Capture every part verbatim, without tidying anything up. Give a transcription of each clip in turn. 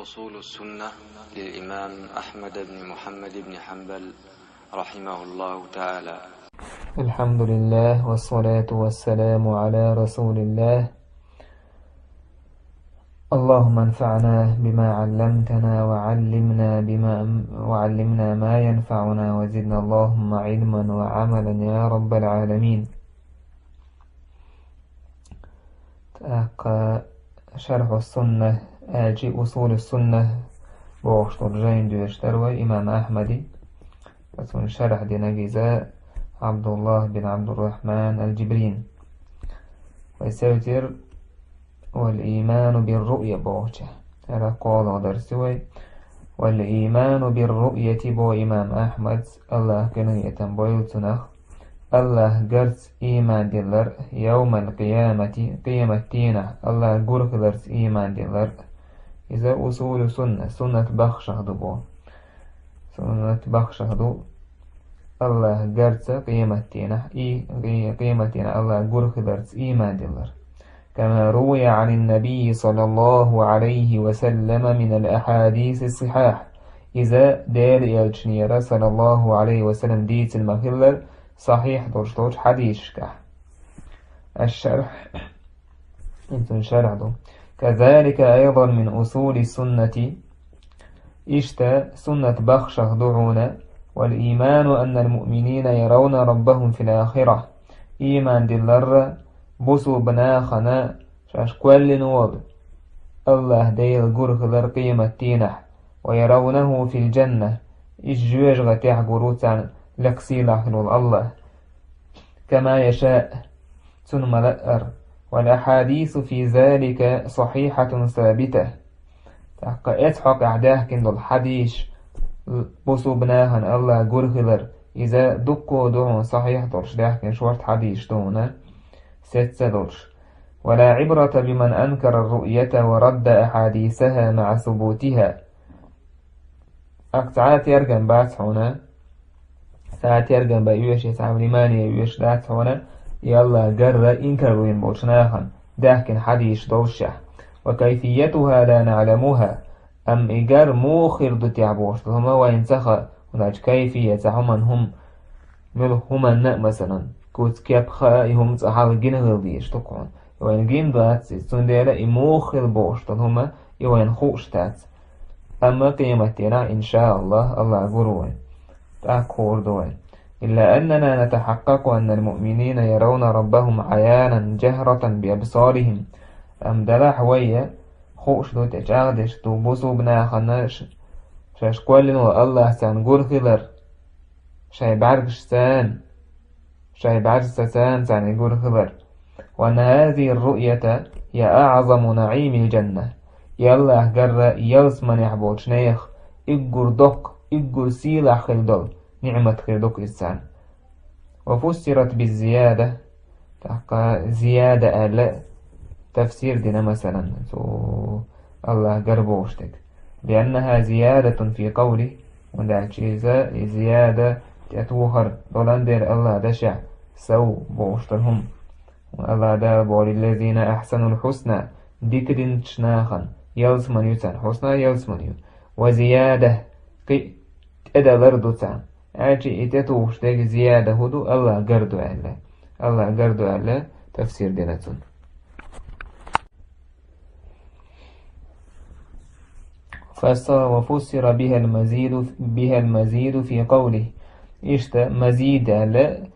أصول السنة للإمام أحمد بن محمد بن حنبل رحمه الله تعالى. الحمد لله والصلاة والسلام على رسول الله. اللهم انفعنا بما علمتنا وعلمنا بما وعلمنا ما ينفعنا وزدنا اللهم علما وعملا يا رب العالمين. ТӀаккха Шархьу Сунна аьлчи Усулу Сунна бохуш долу жайна доьшуш дара вай имам Ахьмади. Цунна шархь динарг иза Абдуллах бин Абдуррахман ал-Джибрин. Вай севтира «Вал ийману бир-руъя» бохуча. ХӀара кхоалгӀа дарс ю вай. «Вал ийману бир-руъяти», бо имам Ахьмад, Аллах къинхетам бойла цунах, Аллах гарца ийман диллар, «явмал къиямати», къематдийнахь Аллах гур хиларца ийман диллар. Иза усулу сунна, суннат бахшах ду бо. Суннат бахшах ду Аллах гарца къематдийнахь, и къе-, къематдийнахь Аллах гур хиларца ийман диллар. كما روي عن النبي صلى الله عليه وسلم من الأحاديث الصحاح. Иза Дела элчанера, саллаллаху алейхи ва саллям, дийцина ма-хиллара сахьихь долуш долчу хьадисашкахь. Аш-шархь, и цуьнан шархь ду. كذلك أيضا من أصول السنة. Иштта суннат бахшах ду хьуна: «Вал ийману аннал муъминина яравна раббахум фил ахира». Ийман диллар, бусулба нахана шаьш кхоьллина волу Аллах Дела гур хилар къематдийнахь, «ва яравнаху фил джанна», иза жоьжахатехь гур ву царна лекха сийлахь хилла волу Аллах. «Кама яшаъ», цунна ма-лаъара. «Вал ахьадису фи залика сахьихьатун сабита». ТӀаккха эцу хьокъехь даьхкина долу хьадисаш, бусулба нахана Аллах гур хилар, иза дуккха а ду хьуна сахьихь долуш, даьхкина шорта хьадисаш ду хьуна, сецца долуш. «Ва ла Ӏибрата биман анкара ар-руъята ва радда ахьадисаха маӀа субутиха». Ак цхьа а тергам бац хьуна, цхьа а тергам бан оьшуш, цхьа а внимание оьшуш дац хьуна, и Аллах гарра инкарло йина болчу нахана даьхкина хьадисаш доллушехь. «Ва кайфиятуха ла наӀламуха». Амма и гар муха хир ду техь бохуш долу хӀума вайна ца хаьа, хӀунда аьлча кайфия цхьа хӀуманна хӀума, муьлха хӀуманна а, масалан, куц-кеп хаьа, и хӀума цкъа хьалха гина хила дезаш ду-кх хьуна. И вайна гина дац иза, цундела и муха хила бохуш долу хӀума и вайна хууш дац. Амма къематдийнахь, иншааллах, Аллах гур ву вайна. ТӀаккха хуур ду вайна. «Илла аннана натахьаккъакъу аннал муъминина яравна раббахум Ӏаянан джахратан би абсарихим». Амма делахь вай хууш ду, тӀе чӀагӀдеш ду бусулба нахана ш-, шаьш кхоьллина волу Аллах царна гур хилар, шайн бӀаьргашца, шайн бӀаьргашца царна гур хилар. «Ва анна хазихир-руъята хия аӀзаму наӀимил джанна». И Аллах гарра ялсаманехь болчу нехан уггар доккха, уггар сийлахь хила долу ниӀмат хир ду-кх иза царна. «Ва фуссират биз-зияда». ТӀаккха зияда аьлла тафсир дина, масалан, цу Аллах гар бохуш дерг. «Лианнаха зиядатун фи къавлихи». ХӀунда аьлча иза, и зияда, тӀетухар долан дера Аллах дашехь, «сав» бохуш долу хӀума. Аллах Дала боху: «Лиллазина ахьсанул хьусна», дика динчу нахана ялсамани ю царна, хьусна ялсамани ю. «Ва зияда», кхин а тӀедалар ду царна. Аьлча и тӀетухуш дерг зияда хӀун ду, Аллах гар ду аьлла. Аллах гар ду аьлла, тафсир дина цунна. Фассара: «Ва фуссира бихал мазиду, бихал мазиду фи къавлихи». Иштта мазид аьлла,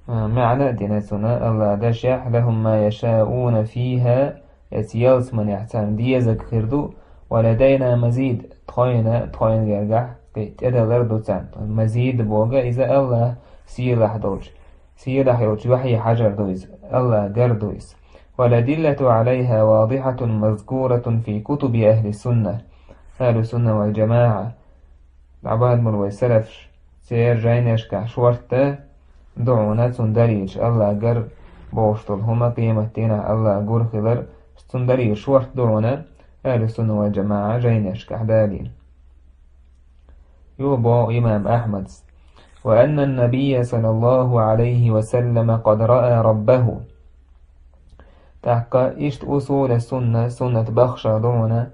а, маьӀна а дина цунна Аллах дашехь: «Лахум ма яшауна фиха», эцу ялсаманехь царна дезарг хир ду, «ва ладайна мазид», тхойна, тхойна гергахь кхин тӀедалар ду царна. Мазид боху иза Аллах сийлахь долчу, сийлахь йолчу вахье хьажар ду иза, Аллах гар ду иза. «Вал адиллату Ӏалайха вадихьатун мазкуратун фи кутуби ахьли сунна». Ахьли сунна вал джамаӀа, дӀабадмал вай салафаш, церан жайнашкахь шорта ду хьуна цунна далилаш, Аллах гар бохуш долу хӀума, къематдийнахь Аллах гур хилар, цунна далилаш шорта ду хьуна ахьли сунна вал джамаӀа жайнашкахь далийна. Юха боху имам Ахьмада: «Ва аннан набийя саллаллаху Ӏалайхи ва саллама къад раа раббаху». ТӀаккха иштта усула сунна, суннат бахша ду хьуна,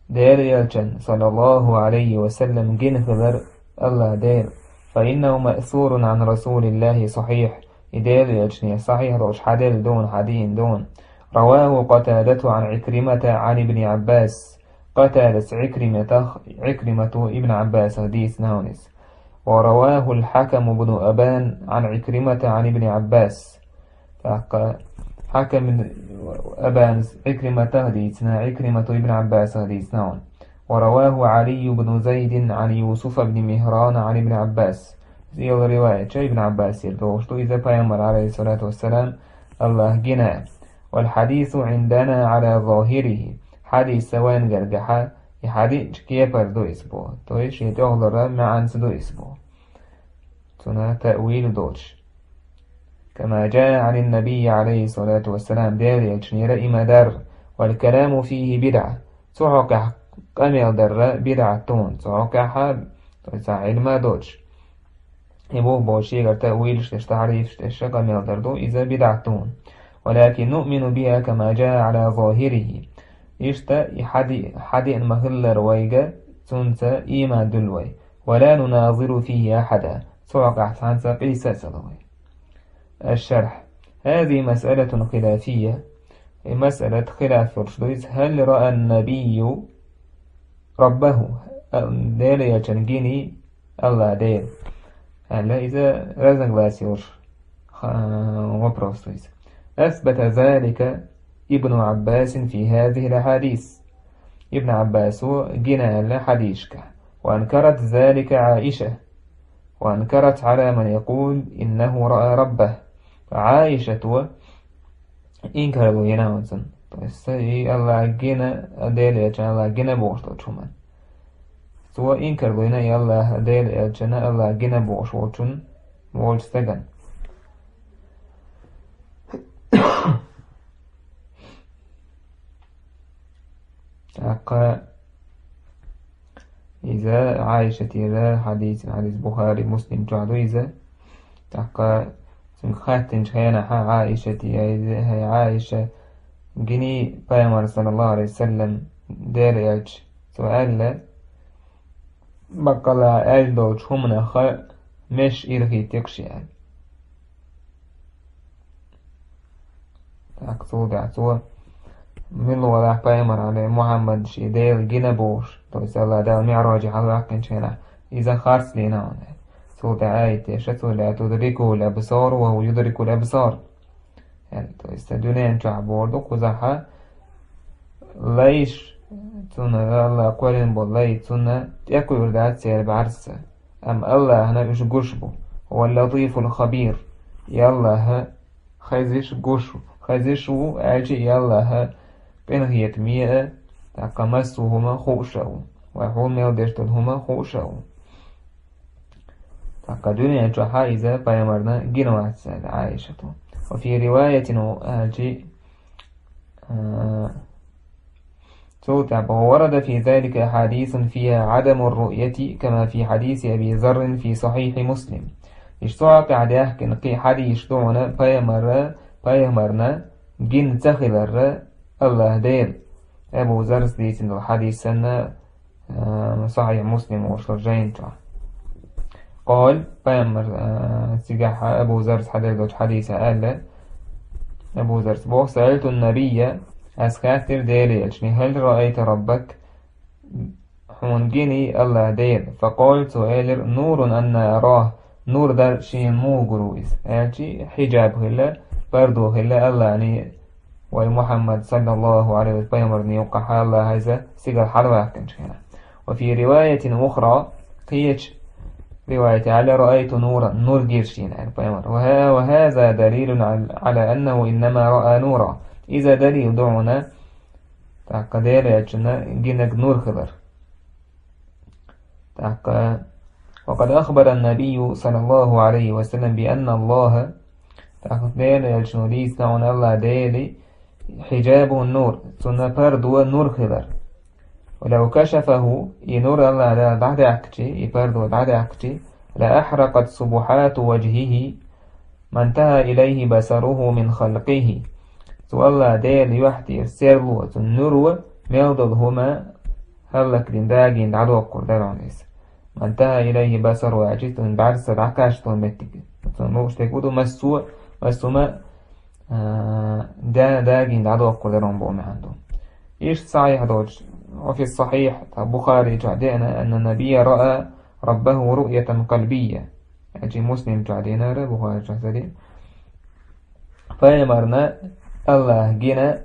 Дела элчан, саллаллаху алейхи ва саллам, гина хилар Аллах Дела. فإنه مأثور عن رسول الله صحيح. И Дела элчане сахьихь долуш хьаделла дуна, хьадийна дуна. رواه قتادة عن عكرمة عن ابن عباس. Къатадас Ӏикриматах, Ӏикримато Ибн Ӏаббасах дийцина хьуна иза. ورواه الحكم بن أبان عن عكرمة عن ابن عباس. ТӀаккха Хьакам ибн Абанас Ӏикриматах дийцина, Ӏикримато Ибн Ӏаббасах дийцина хьуна. ورواه علي بن زيد عن يوسف بن مهران عن ابن عباس. Иза риваят Ибн Ӏаббасера долуш ду, иза Пайхамар, алейхиссалату вассалам, Аллах гина. والحديث عندنا على ظاهره. Хьадис вайна гаргахьа, и хьадис кепара ду иза боху. То есть, шен тӀехулара маьӀанца ду иза боху. Цунна таъвил доцуш. كما جاء عن النبي عليه الصلاة والسلام, Дела элчанера и ма-дарра. والكلام فيه بدعة. Цу хьокъехь къамел дарра бидӀат ду хьуна. Цу хьокъехь, то есть, Ӏилма доцуш. И бух боху шегара таъвилаш деш, тахьрифаш деш къамел дар ду, иза бидӀат ду хьуна. ولكن نؤمن بها كما جاء على ظاهره. Иштта и хьади-, хьадиъна ма-хиллара вайга, цунца ийман дуьллу вай. ولا نناظر فيه أحدا. Цу хьокъехь цхьаьнца къийса а ца ло вай. الشرح. هذه مسألة خلافية. И масъалат хилаф йолуш ду иза. هل رأى النبي ربه. Дела элчан гиний Аллах Дела? Аьлла, иза разногласие йолуш, ха-, вопрос ду иза. أثبت ذلك ابن عباس في هذه الأحاديث. Ибн Ӏаббасо гина аьлла хьадисашкахь. وأنكرت ذلك عائشة. وأنكرت على من يقول إنه رأى ربه. Ӏайшато инкарло йина оцун. То есть, и Аллах гина, Дела элчан Аллах гина бохуш долчу хӀуман. Цо инкарло йина и Аллах, Дела элчан Аллах гина бохуш волчун, волчу стаган. ТӀаккха иза Ӏайшатера хьадис, хьадис Бухари, Муслим чохь ду иза. ТӀаккха цуьнга хаьттинчу хенахь Ӏайшате, хӀай Ӏайша, гиний Пайхамар, саллаллаху алейхи ва саллям, Дела элча, цо аьлла, баккъалла аьлла долчу хӀуманах меш ирхийтира ши аьлла. ТӀаккха цул тӀаьхьа цо, мила валахь пайхамар, Мухьаммад шен Дела гина бохуш, то есть Аллах Дала миӀражехь хьалаваьккхинчу хенахь, иза харц дина ван. Цул тӀаьхьа аят деша цо: «لا تدركه الأبصار وهو يدرك الأبصار». Яъни, то есть, дуьнен чохь бохург ду кхузахьа, лайш, цунна Аллах кхоьллина болу лай, цунна тӀекхуьур дац церан бӀаьрса. Амма Аллахьна уьш гуш бу. هو اللطيف الخبير. И Аллахьа хезиш гуш ву. Хезиш ву, аьлча и Аллахьа къинхетаме а, тӀаккха массо а хӀума хууш а ву. Вай хьуна мел деш долу хӀума хууш а ву. ТӀаккха дуьнен чохьа иза пайхамарна гина вац, аьлла Ӏайшата. وفي رواية, аьлча, а, Цул тӀаьхьа: «وورد في ذلك أحاديث فيها عدم الرؤية كما في حديث أبي ذر في صحيح مسلم». Иштта цу хьокъехь даьхкина кхин хьадисаш ду хьуна пайхамара, пайхамарна гина ца хиларра Аллах Дела. Абу Заррас дийцина долу хьадис санна, а, Сахьихь Муслим волуш долу жайна чохь. Къала, пайхамар, а, цигахь Абу Заррас хьадийцина долчу хьадисехь аьлла, Абу Заррас боху: «سألت النبي», ас хаьттира Дела элчане: «هل رأيت ربك؟» Хьуна гиний Аллах Дела? فقال, цо элира: «نور أنى أراه», нур дара шена муха гур ву иза. Аьлча, хьиджаб хилла, пардо хилла Аллахьний вай Мухьаммад, саллаллаху алейхи ва саллям, пайхамарна юккъахь Аллахьа иза сигала хьалаваьккхинчу хенахь. وفي رواية أخرى, кхечу риваятехь аьлла: «رأيت نورا», нур гира шена, аьлла пайхамар. وه-, وهذا دليل على أنه إنما رأى نورا. Иза далил ду хьуна, тӀаккха Дела элчана гинарг нур хилар. ТӀаккха: «وقد أخبر النبي صلى الله عليه وسلم بأن الله», тӀаккха Дела элчано дийцина хьуна Аллах Дела, «حجابه النور», цунна пардо нур хилар. «ولو كشفه», и нур Аллах Дала дӀадаьккхича, и пардо дӀадаьккхича, «لأحرقت سبحات وجهه ما انتهى إليه بصره من خلقه». Цу Аллах Дела юьхь тӀера серло, цуьнан нуро мел долу хӀума хӀаллакдина дагийна дӀадоккхур дара хьуна иза. «Ман тахьа илайхи басаруху», аьлча, цуьнан бӀаьрса дӀакхаччалц меттиг. Цунна лууш дерг хӀун ду, массо а, массо а, а, да-, дагийна дӀадоккхур дара хьуна боху маьӀна ду. Иштта сахьихь долчу, وفي الصحيح, тӀаккха Бухари чохь деана, «Анна набийя раа раббаху руъятан къалбийя». Аьлча Муслим чохь динара, Бухари чохь ца дина. Пайхамарна Аллаха гина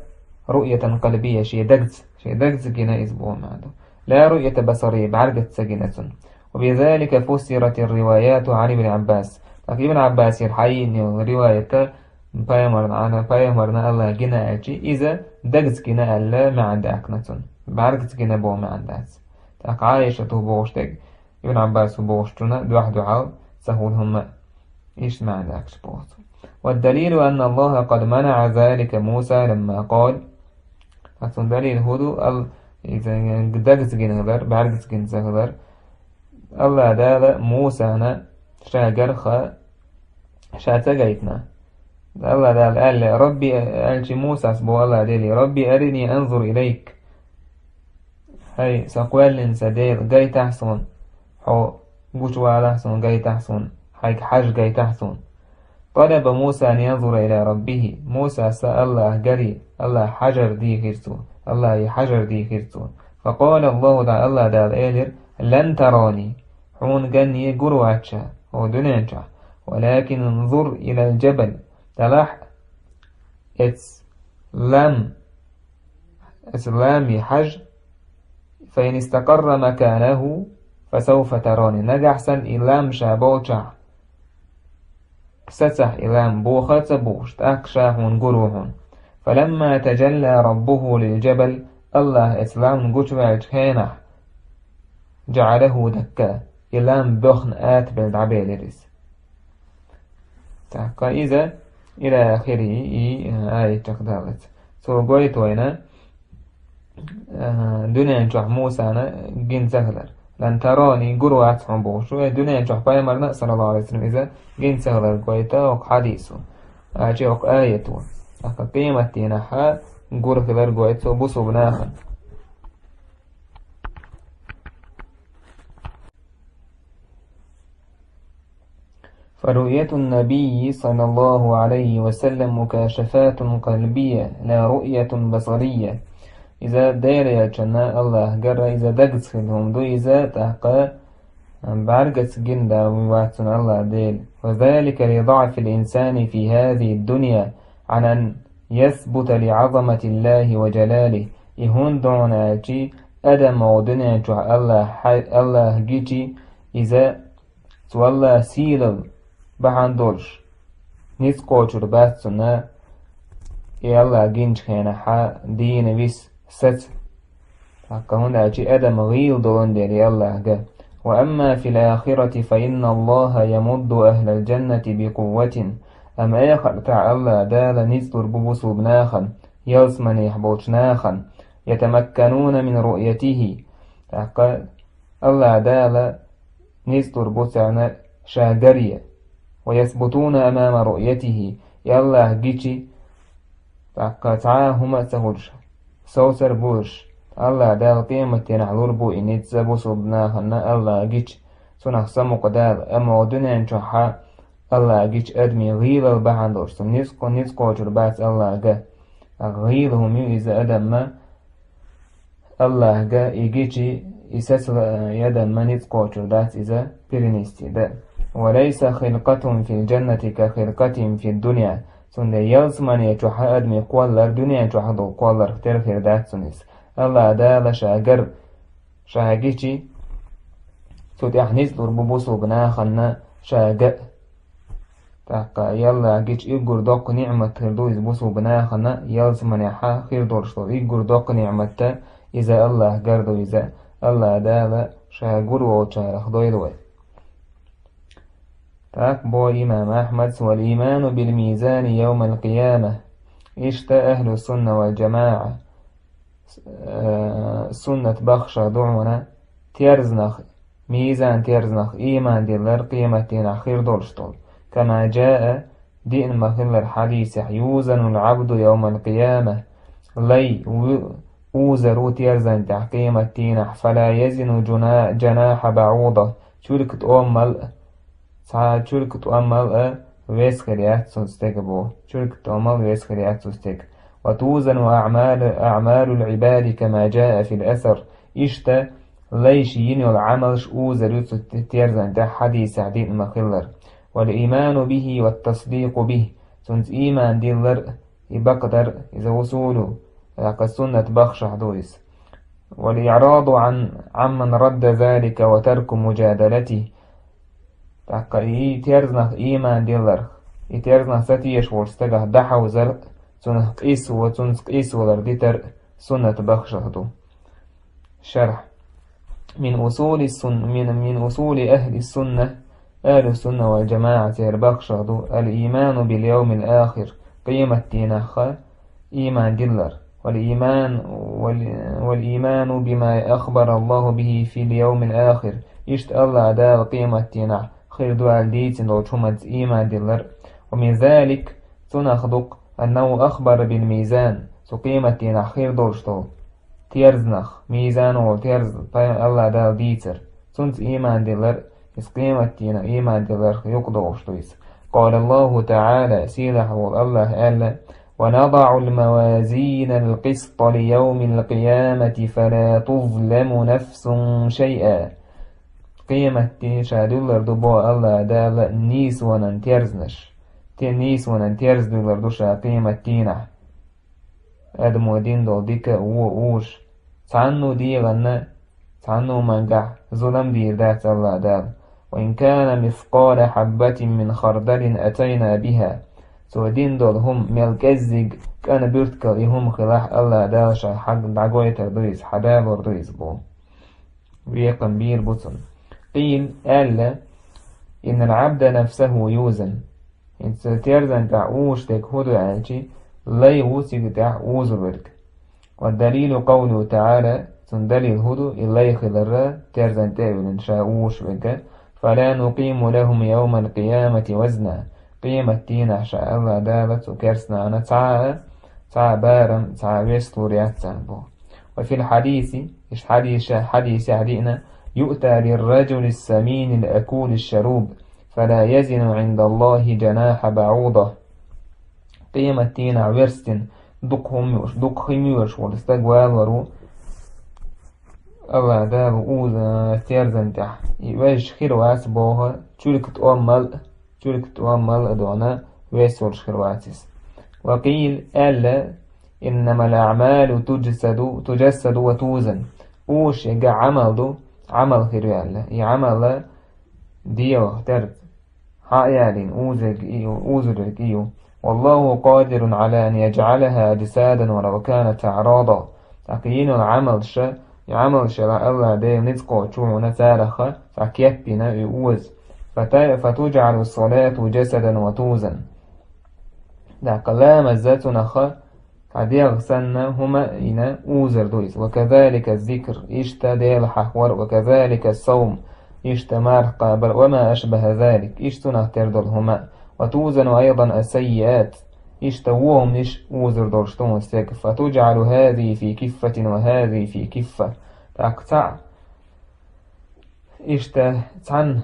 руъятан къалбийя, шен дагца, шен дагца гина иза боху маьӀна ду. Ла руъята басарийя, бӀаьргаца ца гина цунна. Ва бизалика фуссират ар-риваяту Ӏан Ибн Ӏаббас. ТӀаккха Ибн Ӏаббасера хьайина йолу риваят пайхамарна, пайхамарна Аллаха гина аьлча, иза дагца гина аьлла маьӀна даьккхина цунна. БӀаьргаца гина боху маьӀна дац. ТӀаккха Ӏайшата бохуш дерг, Ибн Ӏаббаса бохучунна дуьхь-дуьхьал ца хуьлу хӀумма а. Иштта маьӀна даьккхича боху цо. «Ва далилу анна Аллаха къад манаӀа залика Муса ламма къала». Ткъа цунна далил хӀун ду? Ал-, иза дагца гина хилар, бӀаьргаца гина ца хилар. Аллаха Дала Мусана ша гарха ша ца гайтина. Аллаха Дала аьлла: «Рабби», аьлча Мусас боху Аллаха Деле: «Рабби арини анзур илайк». ХӀай, сан кхоьллина сан Дела, гайтахьа суна, хьо гучувалахьа суна, гайтахьа суна, хьайга хьажа гайтахьа суна. Талаба Муса ан янзура ила раббихи. Мусас Аллаха гарий, Аллаха хьажар дийхира цо, Аллахе хьажар дийхира цо. Факъала Аллаху Таа-, Аллаха Дала элира: «Лан тарани», хьуна ганне гур вац ша, хӀокху дуьнен чохь, «валакин анзур илал джабал», делахь эцу лам, эцу ламе хьажа, «фа ин истакъарра маканаху, фа сауфа тарани». Нагахь санна и лам ша болчохь, сацахь и лам, боха а ца бохуш, тӀаккха ша хьуна гур ву хьуна. «Фаламма таджалла раббуху лил джабал», Аллаха эцу ламна гучуваьллачу хенахь, «джаӀалаху дакка», и лам боьхна атабелла дӀабелира иза. ТӀаккха иза ила ахири, и, э, аят чекхдаллалц. Цо гойту вайна, э, дуьнен чохь Мусана гина ца хилар. «Лан тарани», гур вац хьуна бохуш ву, э, дуьнен чохь пайхамарна, саллаллаху Ӏалайхи ва саллам, иза гина ца хилар гойту хӀокху хьадисо. Аьлча хӀокху аято. ТӀаккха къематдийнахь гур хилар гойту цо бусулба нахана. فرؤية النبي صلى الله عليه وسلم مكاشفات قلبية لا رؤية بصرية. Иза Дела елчанна Аллаха гар, иза дагца хилла хӀума ду, иза тӀаккха бӀаьргаца гина дан вац цунна Аллаха Дела. وذلك لضعف الإنسان في هذه الدنيا عن أن يثبت لعظمة الله وجلاله. И хӀунда ду хьуна аьлча, адам хӀокху дуьнен чохь Аллаха, Аллаха гича, иза цу Аллахан сийлалла бахьана долуш, ницкъ кхочур бац цунна, и Аллаха гинчу хенахь дийна вис саца. ТӀаккха хӀунда аьлча адам гӀийла долун дела и Аллаха ган. وأما في الآخرة فإن الله يمد أهل الجنة بقوة. Амма эхартахь Аллаха Дала ницкъ лур бу бусулба нахана, ялсаманехь болчу нахана, يتمكنون من رؤيته. ТӀаккха Аллаха Дала ницкъ лур бу царна ша гаре. ويثبتون أمام رؤيته. И Аллаха гича, тӀаккха цхьа а хӀума а ца хуьлуш, совцар а буьйлуш, Аллаха Дала къематдийнахь лур бу и ницкъ бусулба нахана Аллаха гича, цунах самукъадала, амма хӀокху дуьнен чохь Аллаха гича адамийн гӀийлалла бахьана долуш, цунна ницкъ, ницкъ кхочур бац Аллаха ган. ГӀийла хӀума ю иза адамна, Аллаха ган и гича, и сацала, и адамна ницкъ кхочур дац иза перенести дан. وليس خلقتهم في الجنة كخلقتهم في الدنيا. Цундела ялсамане чохь адамийн кхоллар дуьнен чохь долу кхолларх тера хир дац цунна иза. Аллаха Дала ша гар, ша гича, цу тӀехь ницкъ лур бу бусулба нахана ша ган. ТӀаккха Аллаха гича уггар доккха ниъмат хир ду иза бусулба нахана, ялсаманехь хир долуш долу уггар доккха ниъмат иза Аллаха гар ду иза. Аллаха Дала ша гур волчарах дойла вай. ТӀаккха боху имам Ахьмада: والإيمان بالميزان يوم القيامة. Иштта ахьлу сунна вал джамаӀа, э, суннат баххашах ду хьуна терзанах, мизан терзанах ийман диллар къематдийнахь хир долуш долу. كما جاء, диъна ма-хиллара хьадисехь: يوزن العبد يوم القيامة. Лай, ву-, узар ву терзан тӀехь къематдийнахь, فلا يزن جنا-، جناح بعوضة, чурка тӀом мала, цхьа чурка тӀом мала а вес хир яц цу стеган боху, чурка тӀом мала вес хир яц цу стеган. وتوزن أعمال، أعمال العباد كما جاء في الأثر. Иштта лайша йина йолу Ӏамалш узар ю цу терзан тӀехь хьадисехь диъна ма-хиллара. والإيمان به والتصديق به. Цунца ийман диллар, и бакъдар, иза усулу, тӀаккха суннат бахшахь ду иза. والإعراض عن، عمن رد ذلك وترك مجادلته. ТӀаккха и терзанах ийман дилларх, и терзанах ца тешаш волчу стагах дӀахьовзар, цунах къийсо, цунца къийсалар дитар суннат бахшахь ду. شرح. من أصول السن-، من، من أصول أهل السنة, أهل السنة والجماعة церан бахшахь ду, الإيمان باليوم الآخر, къематдийнах ийман диллар. والإيمان، وال-، والإيمان بما أخبر الله به في اليوم الآخر. Иштта АллахӀ Дала къематдийнахь хир ду аьлла дийцина долчу хӀуманца ийман диллар. ومن ذلك, цунах ду-кх, أنه أخبر بالميزان, цу къематдийнахь хир долуш долу терзанах, мийзан волу терза, пай-, АллахӀ Дала дийцар. Цунца ийман диллар, иза къематдийнах ийман дилларх юкъадогӀуш ду иза. قال الله تعالى, сийлахь волу АллахӀа аьлла: ونضع الموازين القسط ليوم القيامة فلا تظلم نفس شيئا. Къематдийнахь ша дуьллур ду боху АллахӀ Дала нийсонан терзанаш. Те нийсонан терза дуьллур ду ша къематдийнахь. Адамо дина долу дика а, вон а уьш, цхьанна а дегӀанна, цхьанна а мангахь зулам дийр дац АллахӀ Дала. وإن كان مثقال حبة من خردل أتينا بها. Цо дина долу хӀума мел кӀеззиг кӀана буьртигал и хӀума хилахь, АллахӀ Дала ша хьан дӀагойтур ду иза, хьан далор ду иза боху. Векхам бийр бу цунна. قيل, аьлла: إن العبد نفسه يوزن. ХӀинца терзан тӀехь узуш дерг хӀун ду аьлчи, лай ву цига тӀехь узур верг. والدليل قوله تعالى, цунна далил хӀун ду, и лай хиларра, терзан тӀе а виллина ша узуш верг: فلا نقيم لهم يوم القيامة وزنا. Къематдийнахь ша АллахӀ Дала цу керстанана цхьа а, цхьа а барам, цхьа а вес лур яц царна боху. وفي الحديث, иштта хьадиса, хьадисехь диъна: يؤتى بالرجل السمين الأكول الشروب، فلا يزن عند الله جناح بعوضة. Къематдийнахь верстина дукха хӀума йоьш, дукха хи йоьш волу стаг валор ву АллахӀ Дала уза терзан тӀехь. И везаш хир вац боху, чуьрка тӀом мала, чуьрка тӀом мала а дона, вес волуш хир вац иза. وقيل, аьлла: إنما الأعمال تجسد، تجسد وتوزن. Узуш ерг Ӏамал ду, Ӏамал хир ю аьлла. И Ӏамал дегӀах терза хьа а ялийна, узург и ю, узург и ю. والله قادر على أن يجعلها أجسادا ولو كانت أعراضا. ТӀаккха йина йолу Ӏамалша, и Ӏамалша АллахӀ Дела ницкъ кхочу хьуна царах цхьа кеп йина и уза. فت-، فتجعل الصلاة جسدا وتوزن. ТӀаккха ламаз цунах цхьа дегӀ санна хӀума а йина узур ду иза. وكذلك الذكر, иштта Дела хьахор, وكذلك الصوم, иштта марха кхабар, وما أشبه ذلك, иштта цунах тера долу хӀума. وتوزن أيضا السيئات, иштта вон хӀуманаш узур долуш ду хьуна стеган. فتجعل هذه في كفة وهذه في كفة. ТӀаккха цхьаъ иштта цхьана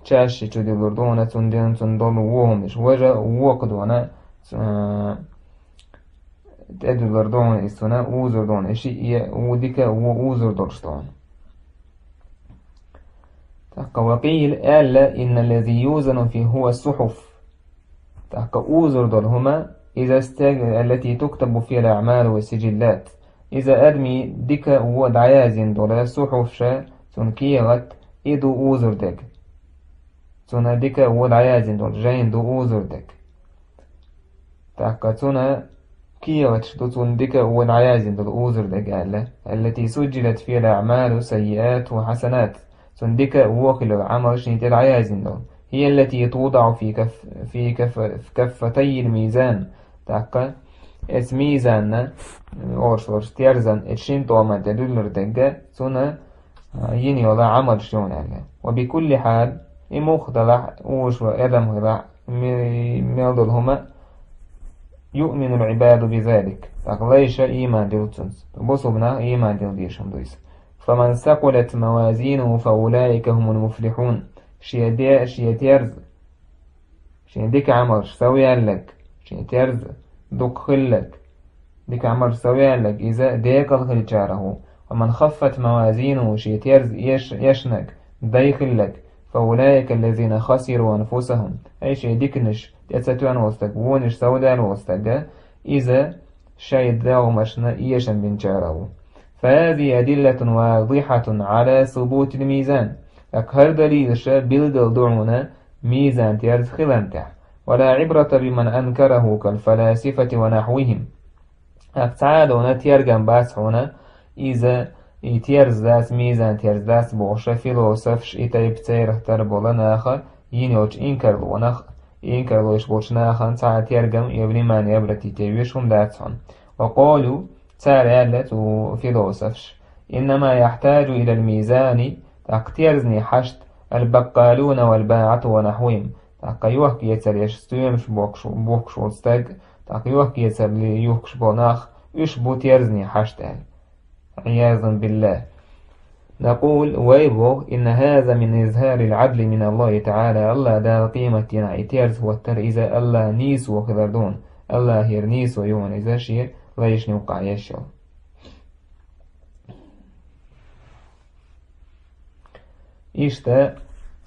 чаьшши чу дуьллур ду хьуна цунна дина, цунна долу вон хӀуманаш. Важа вокху дона, ц-, тӀедуьллур ду хьуна иза цунна, узур ду хьуна, и шиъ е ву дика, вон узур долуш ду хьуна. ТӀаккха وقيل, аьлла: إن الذي يوزن في هو الصحف. ТӀаккха узур долу хӀума, иза стеган, التي تكتب فيها الأعمال والسجلات. Иза адамийн дика а, вон а дӀаяздина долу сухьуфша, цунна кехат, и ду узур дерг. Цунна дика а, вон а дӀаяздина долу жайна ду узур дерг. ТӀаккха цунна кехаташ ду, цунна дика а, вон а дӀаяздина долу узур дерг аьлла. التي سجلت فيها الأعمال سيئات وحسنات. Цунна дика а, вон а хилла Ӏамал шен тӀе дӀаяздина долу. هي التي توضع في كف-، في كف-، في كفتي الميزان. ТӀаккха эцу мийзанна, олуш волчу терзан, эцу шина тӀоман тӀе дуьллур дерг, цунна, а, йина йолу Ӏамалш ю хьуна аьлла. وبكل حال, и муха далахь, уьш ван адам хилахь, ме-, мел долу хӀума, يؤمن العباد بذلك. ТӀаккха лайша ийман дилла цунца. Бусулба нах ийман дилла дезаш хӀума ду иза. فمن ثقلت موازينه فأولئك هم المفلحون. Шен де, шен терза, шен дика Ӏамалаш сов яьлларг, шен терза дукха хилларг, дика Ӏамалаш сов яьлларг, иза декъала хиллачарах ву. ومن خفت موازينه, шен терза эш-, эшнарг, дай хилларг, فأولئك الذين خسروا أنفسهم. Ай, шен диканаш тӀе ца тоьна волу стаг, вонаш сов даьлла волу стаг, иза шайн догӀмашна эшам бинчарах ву. فهذه أدلة واضحة على ثبوت الميزان. ТӀаккха хӀара далилаш билггал ду хьуна мизан терза хиларна тӀехь. ولا عبرة بمن أنكره كالفلاسفة ونحوهم. ТӀаккха цхьа а дона тергам бац хьуна, иза и терза дац, мизан терза дац бохуш, философаш, и тайпа церах тара бола наха йина йолчу инкарлонах, инкарло йиш болчу нахана цхьа а тергам я внимание обратить е веш хӀума дац хьуна. وقالوا, цара аьлла цу философаш: إنما يحتاج إلى الميزان, тӀаккха терзане хьашт, البقالون والباعة ونحوهم. ТӀаккха йохк-эцар еш стоьмаш бохкуш, бохкуш волу стаг, тӀаккха йохк-эцарли юхкуш болу нах, уьш бу терзане хьашт аьлла. عياذا بالله. نقول, вай боху, إن هذا من إظهار العدل من الله تعالى. АллахӀ Дала къематдийнахь и терза хӀоттар, иза АллахӀ нийсо хилар ду хьуна. АллахӀера нийсо ю хьуна иза шен лайшна юккъахь еш йолу. Иштта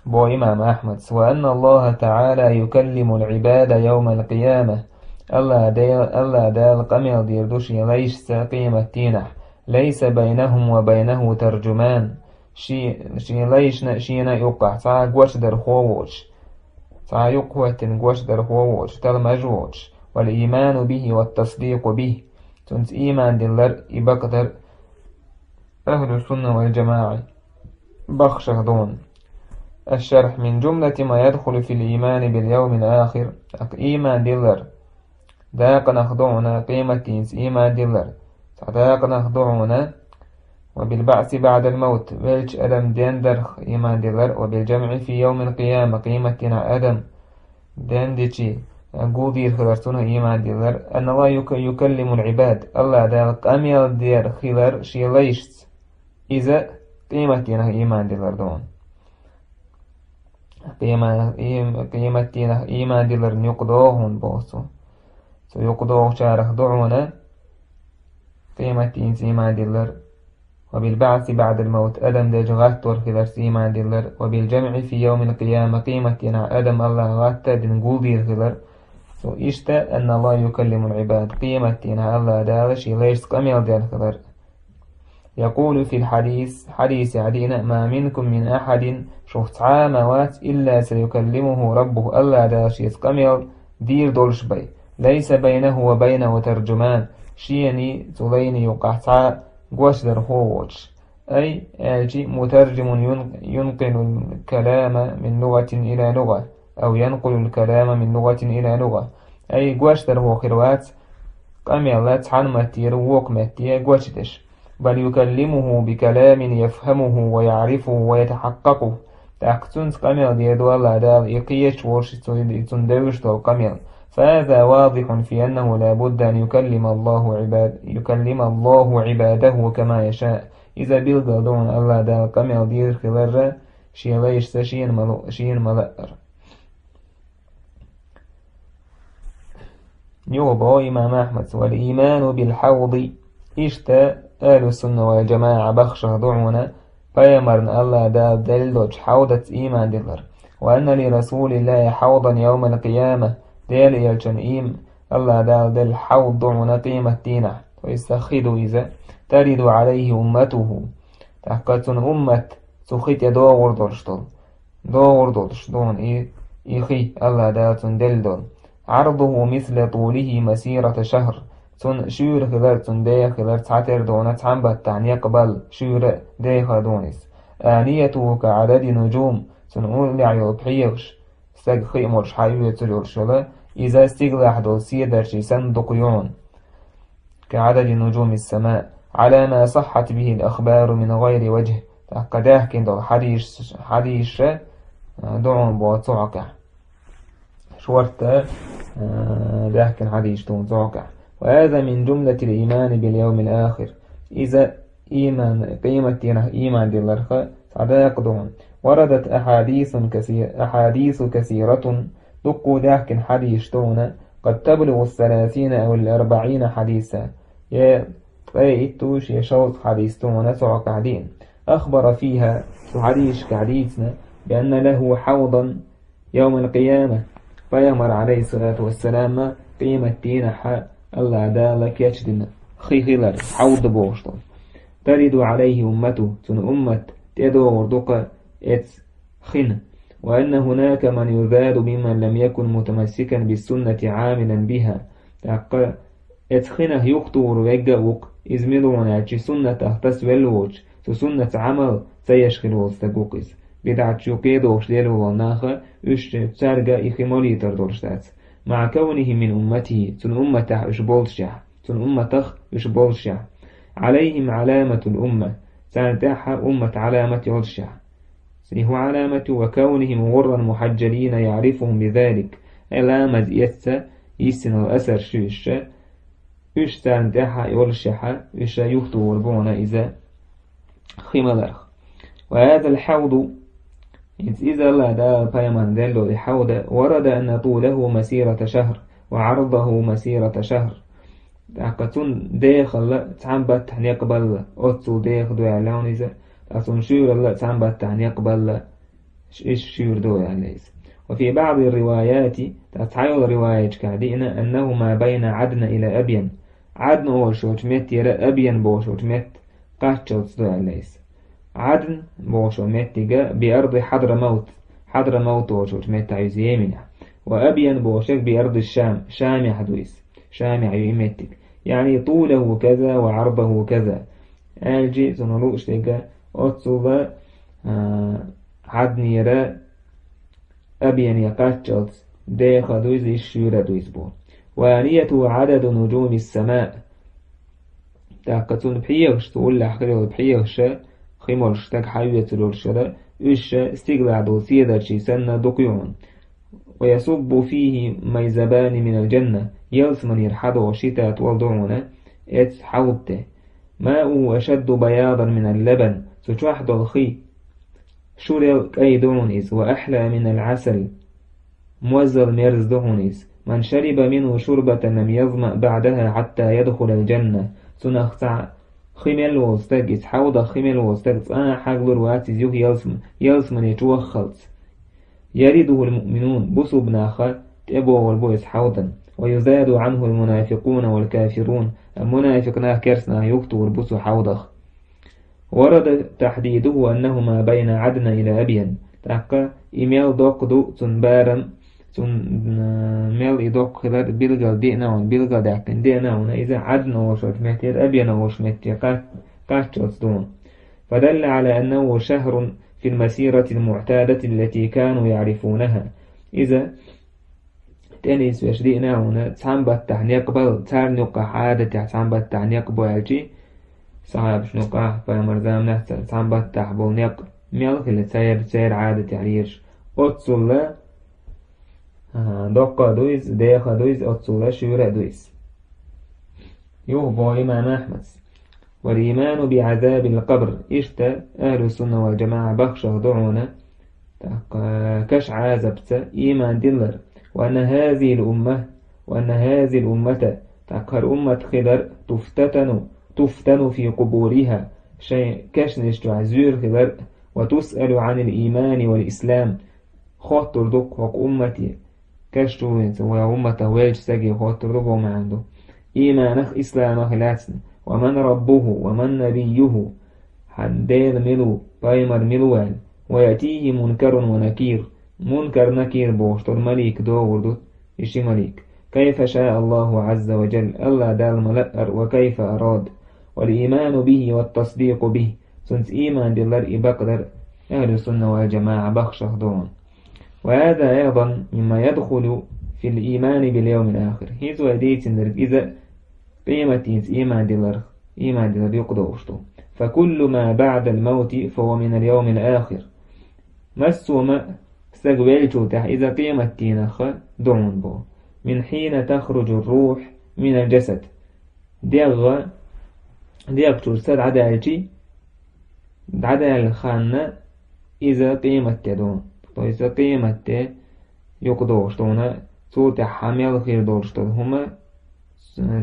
бо имам Ахьмадс: وأن الله تعالى يكلم العباد يوم القيامة. АллахӀ Дела, АллахӀ Дала къамел дийр ду шен лайшца къематдийнахь. ليس بينهم وبينه ترجمان. Ши-, шен лайшна, шена юккъахь цхьа гочдархо воцуш, цхьа юккъахӀоьттина гочдархо воцуш, талмаж воцуш. والإيمان به والتصديق به. Цунца ийман диллар, и бакъдар ахьлу сунна вал джамаӀи бахшах ду хьуна. الشرح: من جملة ما يدخل في الإيمان باليوم الآخر. ТӀаккха ийман диллар дакъанах ду хьуна къематдийнца ийман диллар. Цхьа дакъанах ду хьуна وبالبعث بعد الموت, веллачу адам дендарх ийман диллар, وبالجمع في يوم القيامة, къематдийнахь адам дендичи гулдийр хилар, цунах ийман диллар. أن الله يك-, يكلم العباد, АллахӀ Дала къамел дер хилар шен лайшца. Иза къематдийнах ийман диллар ду хьуна. Къема-, ийм-, къематдийнах ийман дилларна юкъадогӀу хьуна боху цо. Цу юкъадогӀучарах ду хьуна къематдийнца ийман диллар, وبالبعث بعد الموت, адам дечу гӀаттор хиларца ийман диллар, وبالجمع في يوم القيامة, къематдийнахь адам АллахӀа гӀатта а дина гулдийр хилар. Цо иштта, أن الله يكلم العباد, къематдийнахь АллахӀ Дала шен лайшца къамел дер хилар. يقول في الحديث, хьадисехь деана: ما منكم من أحد, шух цхьа а ма вац, إلا سيكلمه ربه, АллахӀ Дала шеца къамел дийр долуш бен. ليس بينه وبينه ترجمان, шений цу лайний юккъахь цхьа гочдархо воцуш. أي, аьлчи, مترجم ين-, ينقل الكلام من لغة إلى لغة, أو ينقل الكلام من لغة إلى لغة. Ай, гочдархо хир вац, къамел цхьана маттера вокху метте гочдеш. بل يكلمه بكلام يفهمه ويعرفه ويتحققه. ТӀаккха цунца къамел дер ду АллахӀ Дала, и кхечу волуш цу-, и цунна девзаш долу къамел. فهذا واضح في أنه لا بد أن يكلم الله عباد-, يكلم الله عباده كما يشاء. Иза билггал ду хьуна АллахӀ Дала къамел дийр хиларра, шен лайшца шена ма лу-, шена ма лаъара. Юха боху имам Ахьмадс: والإيمان بالحوض. Иштта ахьлу сунна вал джамаӀа бахшах ду хьуна пайхамарна АллахӀ Дала делла долчу хьавдаца ийман диллар. وأن لرسول الله حوضا يوم القيامة. Делан элчанна ийм-, АллахӀ Дала делла хьавд ду хьуна къематдийнахь. То есть сахи ду иза. ترد عليه أمته. ТӀаккха цуьнан уммат цу хи тӀе догӀур долуш долу. ДогӀур долуш ду хьуна и, и хи, АллахӀ Дала цунна делла долу. عرضه مثل طوله مسيرة شهر. Цуьнан шуьйра хилар, цуьнан деха хилар цхьатера ду хьуна цхьана баттахь некъ балла, шуьйра а, деха а ду хьуна иза. آنيته كعدد النجوم. Цуьнан уллехь йолу пхьегӀаш, стаг хи а молуш хьаоьцур йолуш йолу, иза стигалахь долу седарчий санна дукха ю хьуна. كعدد نجوم السماء، على ما صحت به الأخبار من غير وجه. ТӀаккха даьхкина долу хьадис-, хьадисаш, а, ду хьуна боху цу хьокъехь. шортта, э, даьхкина хьадисаш ду цу хьокъехь. وهذا من جملة الإيمان باليوم الآخر. Иза ийман, къематдийнах ийман дилларха цхьа дакъа ду хьуна. وردت أحاديث كثير-، أحاديث كثيرة, дуккха даьхкина хьадисаш ду хьуна, قد تبلغ الثلاثين أو الأربعين حديثا. Я ткъе иттаннаш, я шовзткъа хьадис ду хьуна цу хьокъехь диъна. أخبر فيها, цу хьадисашкахь дийцина, بأن له حوضا يوم القيامة, пайхамар, عليه الصلاة والسلام, къематдийнахь АллахӀ Дала кечдина хи хилар, хьовд бохуш долу. ترد عليه أمته, цуьнан уммат тӀедогӀур ду-кх эцу хина. وأن هناك من يذاد ممن لم يكن متمسكا بالسنة عاملا بها. ТӀаккха эцу хинах юхатухур верг а ву-кх, иза мила ву аьлча, суннатах тасавелла воцуш, цу суннатца Ӏамал ца еш хилла волу стаг ву-кх иза. БидӀаташ юкъе дохуш лелла волу наха, уьш цаьрга и хи молийтар долуш дац. مع كونهم من أمته, цуьнан умматехь уьш боллушехь, цуьнан умматах уьш боллушехь. عليهم علامة الأمة, царна тӀехь уммат Ӏаламат йоллушехь. И хӀун Ӏаламат ю? وكونهم غرا محجلين يعرفهم بذلك. Ай ламаз эцна, йиссина асар шуьйша, уьш царна тӀаьхьа йоллушехь, уьш юхатухур бу хьуна иза хи маларх. وهذا الحوض, иза, иза АллахӀ Дала пайхамарна делла и хьовд, ورد أن طوله مسيرة شهر وعرضه مسيرة شهر. ТӀаккха цуьнан дехалла цхьана баттахь некъ балла, оццул деха ду аьлла хьуна иза, ткъа цуьнан шуьйралла цхьана баттахь некъ балла, ш-, иза шуьйра ду аьлла иза. وفي بعض الروايات, ткъа цхьайолу риваяташкахь диъна, أنه ما بين عدن إلى أبين. Ӏадн олуш йолчу меттера Абьян бохуш йолчу метта кхаччалц ду аьлла иза. Ӏадн бохуш йолу меттига بأرض حضرموت, Хьадрамавт олуш йолчу меттахь иза Йеменехь. وأبين бохуш ерг بأرض الشام, Шамехь ду иза. Шамехь ю и меттиг. يعني طوله كذا وعرضه كذا. Аьлчи, цунах лууш дерг, оццул, а, Ӏаднера Абьяне кхаччалц деха ду иза, иза шуьйра ду иза боху. وآنيته عدد نجوم السماء. ТӀаккха цуьнан пхьегӀаш, цу уллехь хир йолу пхьегӀаш, хи молуш стаг хьан вецар йолушшара, уьш стигалахь долу седарчий санна дукха ю хьуна. ويصب فيه ميزبان من الجنة, ялсаманера хьадогӀу ши тата волу ду хьуна эцу хьовда тӀе. ماؤه أشد بياضا من اللبن, цу чохь долу хи шурел кӀай ду хьуна иза, وأحلى من العسل, мозал мерза ду хьуна иза. من شرب منه شربة لم يظمأ بعدها حتى يدخل الجنة. Цунах цхьа хи мел волу стаг, иза хьовдах хи мел волу стаг цкъа а хьаглур вац иза юха ялсам-, ялсамане чу ваххалц. يرده المؤمنون, бусулба наха тӀебогӀур бу иза хьовдан. ويذاد عنه المنافقون والكافرون, амма мунафикъ нах, керста нах юхатухур бу цу хьовдах. ورد تحديده أنه ما بين عدن إلى أبين. ТӀаккха и мел доккха ду цуьнан барам, цуьнан, а, мел и доккха хилар билгал деана хьуна, билгал даьккхина деана хьуна, иза Ӏадн олуш йолчу меттера Абьян олуш метте кхач-, кхаччалц ду хьуна. فدل على أنه شهر في المسيرة المعتادة التي كانوا يعرفونها. Иза тӀе нисбеш диъна хьуна, цхьана баттахь некъ бала, царна юккъахь Ӏадатехь цхьана баттахь некъ бу аьлчи, сахьабашна юккъахь, пайхамар заманахь ца-, цхьана баттахь болу некъ мел хила церан, церан Ӏадатехь лелаш. Оццулла, а, доккха а ду иза, деха а ду иза, оццулла шуьйра а ду иза. Юха боху имам Ахьмадс. والإيمان بعذاب القبر. Иштта ахьлу сунна вал джамаӀа бахшах ду хьуна, тӀаккха каш Ӏазапца ийман диллар. وأن هذه الأمة، وأن هذه الأمة, тӀаккха хӀара уммат хилар, تفتتن، تفتن في قبورها, шайн кешнаш чохь зуьйр хилар, وتسأل عن الإيمان والإسلام, хоттур ду-кх хӀокху уммате, каш чу вуьйцу вайн умматах веллачу стаге хоттур ду боху маьӀна ду. Ийманах, исламах лаьцна. ومن ربه، ومن نبيه, хьан Дела мила ву, пайхамар мила ву аьлла. ويأتيه منكر ونكير. Мункар, Накир бохуш долу малик догӀур ду, и ши малик. كيف شاء الله عز وجل, АллахӀ Далла ма лаъара, وكيف أراد. والإيمان به والتصديق به. Цунца ийман диллар, и бакъдар ахьлу сунна вал джамаӀа бахшах ду хьуна. وهذا أيضا مما يدخل في الإيمان باليوم الآخر. ХӀинца вай дийцинарг иза къематдийнца ийман диллар, ийман диллар юкъадогӀуш ду. فكل ما بعد الموت فهو من اليوم الآخر. Массо а ма Стаг веллачул тӀехьа иза къематдийнах ду хьуна боху. Мин хьийна тахруджу рухь минал джасад. ДегӀ, дегӀ чуьра са дӀадаьлчи, дӀадаьлла ханна иза къематде ду. То есть иза къематде юкъадогӀуш ду хьуна, цул тӀаьхьа мел хир долуш долу хӀума,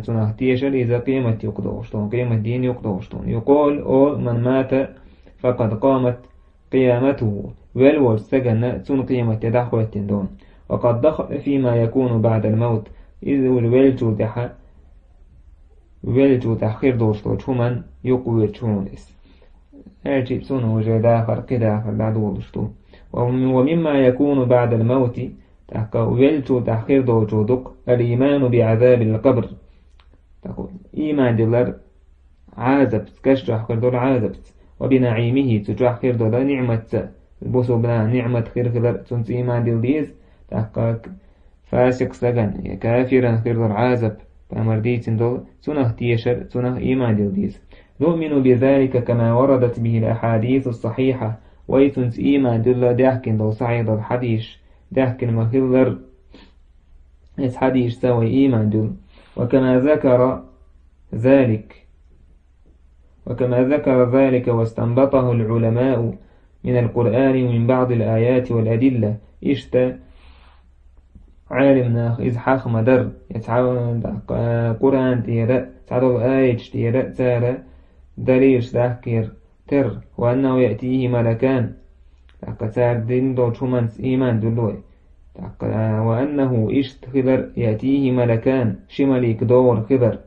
цунах тешар иза къемат юкъадогӀуш ду хьуна, къематдийна юкъадогӀуш ду хьуна. Юкъолу, олу: «Ман мата, факъад къамат къияматуху». Велла волчу стаганна цунна къематде дӀахӀоьттина ду хьуна. «Ва къад дахала фима якуну баъдал маут». Иза уже веллачул тӀаьхьа, веллачул тӀаьхьа хир долуш долчу хӀуманна юкъа воьдуш хьуна иза. Аьлчи цунна уже дахар, кхидахар дӀадолуш ду. «Ва мин-, ва мимма якуну баъдал маути», тӀаккха веллачул тӀаьхьа хир долчух ду-кх: «Ал-ийману би азабил къабр». ТӀаккха ийман дилар Ӏазапца, каш чохь хир долу Ӏазапца, «ва би наӀимихи», цу чохь хир долу ниӀматца, бусулба нахана ниӀмат хир хилар, цунца ийман дила деза, тӀаккха фасикъ стагана я кафирана хир долу Ӏазап, пайхамар дийцина долу, цунах тешар, цунах ийман дила деза. «Нуъмину би залика кама варадат бихил ахьадису сахьихьа», вай цунца ийман дилла даьхкина долу сахьихь долу хьадисаш, даьхкина ма-хиллара, иза хьадисашца вай ийман дилла. «Ва кама закара залик». «وكما ذكر ذلك واستنبطه العلماء من القرآن ومن بعض الآيات والأدلة». Иштта Ӏелам наха иза хьаха ма-дарра, я цхьа, даккха, Къуръан тӀера, цхьадолу аяташ тӀера цара далилаш дахкера терра: «وأنه يأتيه ملكان». ТӀаккха цара дина долчу хӀуманца ийман дуьллу вай. ТӀаккха: «وأنه», иштта хилар, «يأتيه ملكان», ши малик догӀур хилар,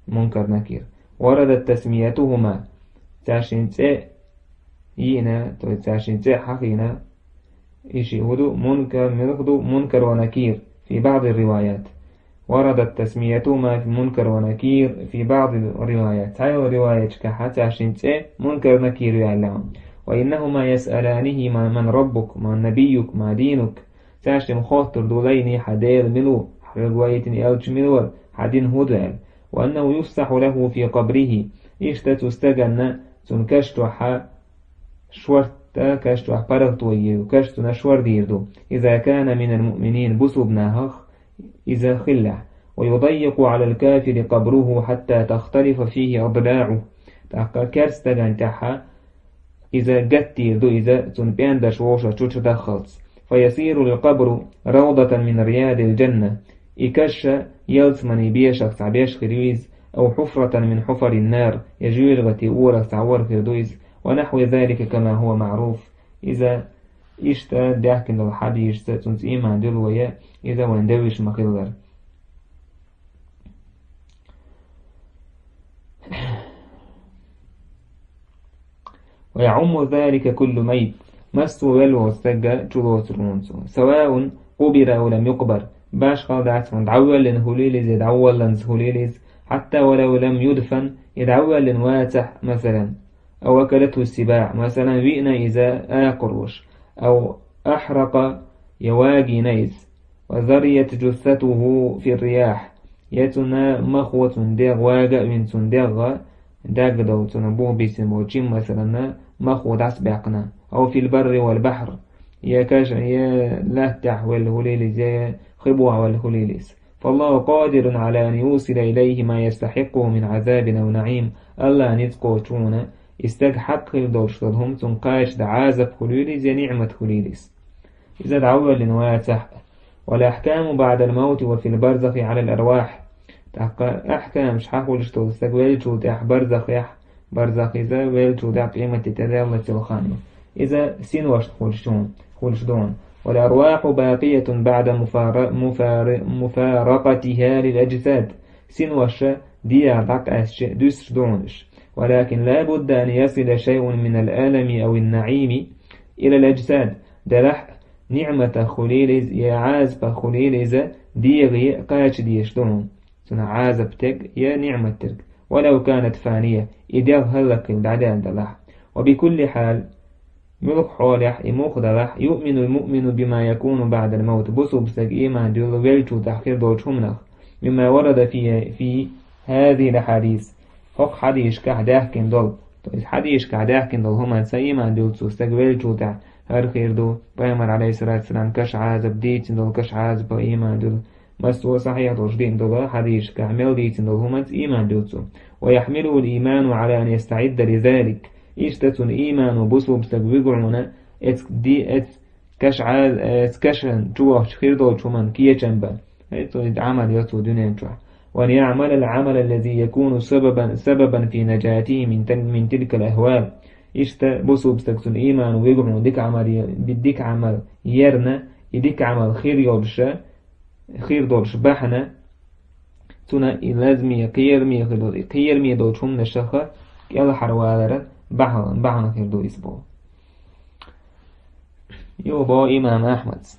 Мункар, Накир. «وردت تسميتهما». Цаьршин цӀе йиъна, то есть цаьршин цӀе хьахийна, и шиъ хӀун ду, Мункар, муьлха ду, Мункар ва Накир, في بعض الروايات. «وردت تسميتهما في منكر ونكير في بعض الروايات». Цхьайолу риваяташкахь цаьршин цӀе Мункар, Накир ю аьлла хьуна. «وإنهما يسألانهما من ربك، ما نبيك، ما دينك». Цаьршимма хоттур ду лайна: хьан Дела мила ву, хьан вайна ваийтина элча мила вара, хьан дин хӀун ду аьлла. «وأنه يفسح له في قبره». Иштта цу стаганна цуьнан каш чохь шорта, каш чохь паргӀато йийр ю, каш цуьнан шордийр ду, «إذا كان من المؤمنين», бусулба нахах иза хиллехь. «ويضيق على الكافر قبره حتى تختلف فيه أضلاعه». ТӀаккха керста стагана тӀехь иза гаттийр ду, иза цуьнан пӀендарш вовшах чу чу даххалц. «فيصير القبر روضة من رياض الجنة». И каш ялсаманин бешах цхьа беш хир ю иза, «أو حفرة من حفر النار», я жоьжахатин орах цхьа ора хир ду иза, «ونحو ذلك كما هو معروف». Иза иштта даьхкина долу хьадисашца цуьнца ийман дуьллу вай, иза вайн девзаш ма-хиллара. «ويعم ذلك كل ميت». Массо а велла волу стаг чулоцур ву цо. «سواء قبر أو لم يقبر». Башхалла дац хьуна, дӀавоьллина хуьлийла иза, дӀаволланза хуьлийла иза. «حتى ولو لم يدفن», и дӀавоьллина вацахь, масалан. «أو أكلته السباع», масалан, виъна иза акхароша. «أو أحرق», я вагийна иза. «وذريت جثته في الرياح». Я цуьнан махо, цуьнан дегӀ вага а вина, цуьнан дегӀ даьгга долу, цуьнан бух бисина болу чим, масалан, махо дӀасабаьккхина. «أو في البر والبحر». Я каш, я лаьттахь велла хуьлийла иза, я хи бохь велла хуьлийла иза. «فالله قادر على أن يوصل إليه ما يستحقه من عذاب أو نعيم». АллахӀ ницкъ кхочуш ву хьуна, и стаг хьакъ хир долуш долу хӀума цунна кхача дан, Ӏазап хуьлийла иза, я ниӀмат хуьлийла иза. Иза дӀавоьллина вацахь а. «والأحكام بعد الموت وفي البرزخ على الأرواح». ТӀаккха ахькамаш хьахулуш долу стаг веллачул тӀехь барзахехь, барзах иза веллачул тӀехь къематде тӀедаллалц йолу хан ю. Иза синошна хуьлуш ду хьуна, хуьлуш ду хьуна. «والأرواح باقية بعد مفار-، مفار-، مفارقتها للأجساد». Синош дегӀах дӀакъаьстича дуьсуш ду хьуна уьш. «ولكن لا بد أن يصل شيء من الألم أو النعيم إلى الأجساد». Делахь а, ниӀматах хуьлийла иза, я Ӏазапах хуьлийла иза, дегӀе кхача дезаш ду хьуна. Цунах Ӏазап терг я ниӀмат терг. «ولو كانت فانية», и дегӀ хӀаллакьхилла дӀадаьлла делахь. «وبكل حال», муьлхха хьолехь, и муха далахь, «يؤمن المؤمن بما يكون بعد الموت». Бусулба стаг ийман дуьллу веллачул тӀехь хир долчу хӀуманах. «مما ورد في، في هذه الأحاديث». ХӀокху хьадисашкахь даьхкина долу, то есть хьадисашкахь даьхкина долу хӀуманца ийман дуьллу цу стаг веллачул тӀехь, хӀара хир ду, пайхамар, алейхиссалату вассалам, каша Ӏазап дийцина долу, каша Ӏазапах ийман дуьллу. Массо а сахьихь долуш дийцина долу хьадисашкахь мел дийцина долу хӀуманца ийман дуьллу цо. Ва яхьмилухул ийману Ӏала ан ястаӀидда лизалик. Иштта цуьнан иймано бусулба стаг вуьгу хьуна эцу ди-, эцу каша Ӏа-, эцу кашана чу вахча хир долчу хӀуманна кечам бан. Ай, цо иза Ӏамал йо цо дуьнен чохь. Ва ан яъмалал Ӏамала аллази якуну сабабан, сабабан фи нажатихи мин тил-, мин тилкал ахвал. Иштта бусулба стаг цуьнан иймано вуьгу хьуна дика Ӏамал е-, дика Ӏамал ярна, и дика Ӏамал хир йолуша, хир долуш бахьана, цуьнан и лазаме, кхераме хир долу, и кхераме долчу хӀуманашаха кӀелхьарваларан бахьана, бахьана хир ду иза боху. Юха боху имам Ахьмадс: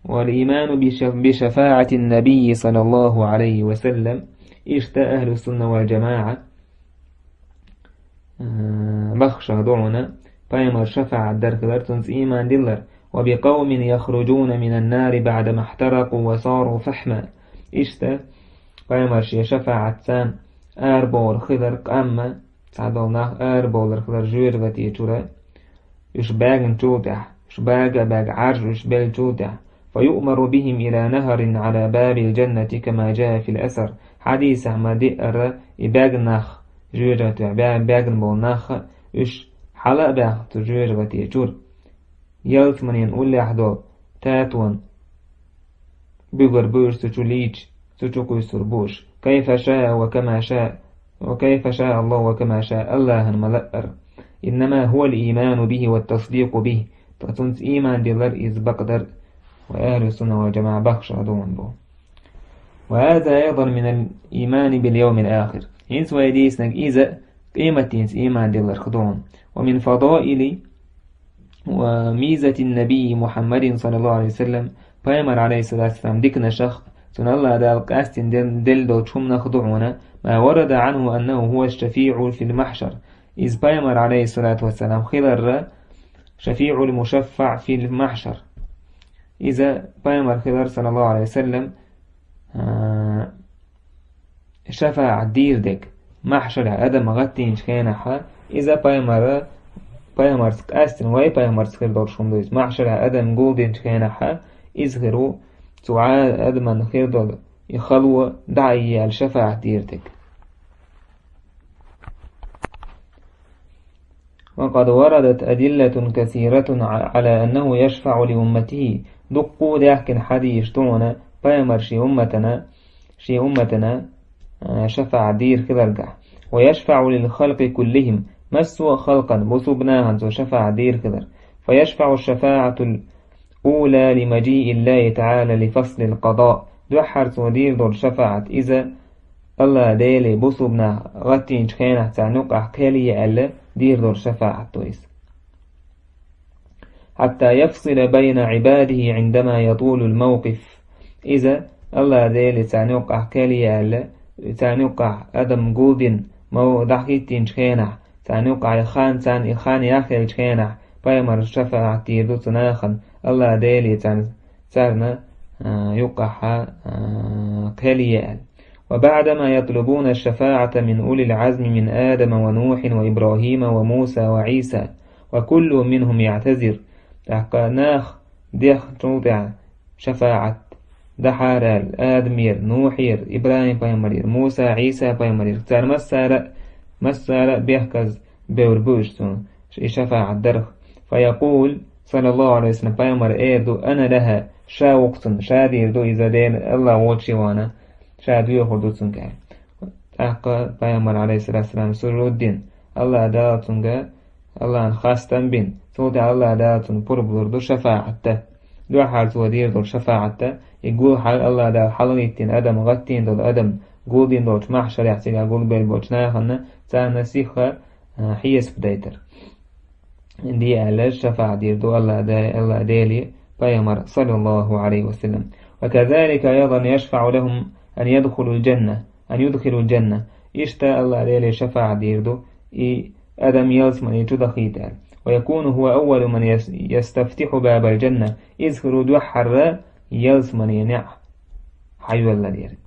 «Вал ийману би ша-, би шафаӀатин набийи саллаллаху Ӏалайхи ва саллам». Иштта ахьлу сунна вал джамаӀа, э, баххашха ду хьуна, пайхамар шафаӀат дар хилар, цуьнца ийман диллар: «Ва би къавмин яхруджуна минан нари баъда махтаракъу ва сару фахьма». Иштта, пайхамар шен шафаӀатца арабохур хилар къам а, цхьадолу нах арабовлар хилар жоьжахати чуьра, уьш баьгначул тӀаьхьа, уьш бага а баьгна, Ӏаржа уьш беллачул тӀаьхьа. «Фа юъмару бихим ила нахарин Ӏала бабил джаннати, кама джаа фил асар». Хьадисехь ма-диъара, и баьгна нах, жоьжахатехь баьгна болу нах, уьш хьала а баьхна цу жоьжахати чуьра. Ялсаманин уллехь долу татон буьгур бу уьш, цу чу лийча, цу чу кхуьйсур бу уьш. «Кайфа шаа ва кама шаа, ва кайфа шаа Аллаху ва кама шаа», Аллахьан ма-лаъара. «Иннама хӀуа ал-ийману бихи ва тасдикъу бихи». Ткъа цуьнца ийман диллар, иза бакъдар, ва ахьлу сунна вал джамаӀа баххашха ду хьуна боху. «Ва хаза айдан минал иймани бил явмил ахир». ХӀинца вай дийцинарг иза къематдийнца ийман дилларх ду хьуна. «Ва мин фадаили ва мизатин набийи Мухьаммадин саллаллаху Ӏалайхи ва саллам», пайхамар, алейхиссалату вассалам, диканашах, цунна Аллах Дала къаьстина дел-, делла долчу хӀуманах ду хьуна, «ма варада Ӏанху аннаху хӀуа шафиӀу фил махьшар». Иза пайхамар, алейхиссалату вассалам, хиларра, шафиӀул мушаффаӀ фил махьшар. Иза пайхамар хилар, саллаллаху Ӏалайхи ва саллам, а, шафаӀат дийр дерг, махьшарехь адам гӀаттийначу хенахьа, иза пайхамара, пайхамарца къаьстина, вай пайхамарца хир долуш хӀума ду иза. Махьшарехь адам гулдинчу хенахьа, иза хир ву цу Ӏа-, адаман хир долу и хало дӀа а йиъна шафаӀат дийр дерг. «Ва къад варадат адиллатун касиратун Ӏа-, Ӏала аннаху яшфаӀу ли умматихи». Дуккха а даьхкина хьадисаш ду хьуна, пайхамар шен умматана, шен умматана, а, шафаӀат дийр хиларгахь. «Ва яшфаӀу лил халкъи куллихим», массо а халкъан, бусулба нахана цо шафаӀат дийр хилар. «Фа яшфаӀу шафаӀатул ула ли мажииллахи таӀала ли фаслил къада». Дуьххьара цо дийр долу шафаӀат иза, Аллах Деле бусулба нах гӀаттийначу хенахь царна юкъахь кхел е аьлла дийр долу шафаӀат ду иза. «Хьатта яфсила байна Ӏибадихи Ӏиндама ятулул мавкъиф». Иза Аллах Деле царна юкъахь кхел е аьлла, царна юкъахь адам гулдина, мов дӀахӀиттинчу хенахь, царна юкъахь и хан, царна и хан яхъелчу хенахь, пайхамар шафаӀат дийр ду цу нахана, Аллах Деле царна царна, а, юкъахьа, а, кхел е аьлла. «Ва баъдама ятлубуна шафаӀата мин улил Ӏазми мин Адама ва Нухьин ва Ибрахима ва Муса ва Ӏийса, ва куллун минхум яътазир». ТӀаккха нах дехначул тӀаьхьа шафаӀат дахьара аьлла, Адамера, Нухьера, ИбрахӀим-пайхамарера, Муса, Ӏийса-пайхамарера, цара массара а, массара а бехказа бевр бу уьш цунна, и шафаӀат дарх. «Фа якъул, саллаллаху Ӏалайхи ва саллам», пайхамар эр ду: «Ана лаха», ша ву-кх цунна, ша дийр ду иза, Дела, Аллах волчу вана, ша доьхур ду цунга. ТӀаккха пайхамар, алейхиссалату вассалам, сужуд дина, Аллах Дала цунга, Аллахьан хастам бина, цул тӀаьхьа Аллах Дала цунна пурба лур ду шафаӀатта. Дуьххьара цо дийр долу шафаӀатта, и гулхьар Аллах Дала хьалагӀиттина адам, гӀаттийна долу адам, гулдина долчу махьшарехь цигахь гулбелла болчу нахана, царна сиха, а, хьесап дайтар. Де аьлла, шафаӀат дийр ду Аллах Де-, Аллах Деле пайхамар, саллаллаху Ӏалайхи ва саллам. «Ва казалика айдан яшфаӀу лахум ан ядхулул джанна, ан юдхилул джанна». Иштта Аллах Деле шафаӀат дийр ду, и адам ялсамане чу дахийта аьлла. «Ва якуну хӀуа аввалу ман яс-, ястафтиху бабал джанна». Иза хир ву дуьххьара ялсамане неӀ хьайоьллар ерг.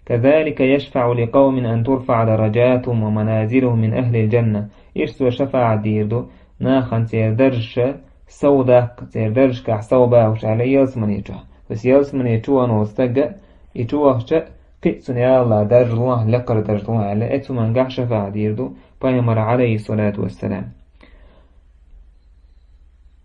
«Казалика яшфаӀу ли къавмин ан турфаӀа дараджатухум ва маназилухум мин ахлил джанна». Иштта цо шафаӀат дийр ду, нахана церан даржаша сов даккха, церан даржашкахь сов бахуш аьлла ялсамани чохь. То есть ялсамани чу ван волу стаг, и чу вахча, кхин а цунна, я АллахӀ, даржа лолахь, лекхара даржа лолахь аьлла, оцу хӀумангахь шафаӀат дийр ду пайхамар, Ӏалайхиссалату вассалам.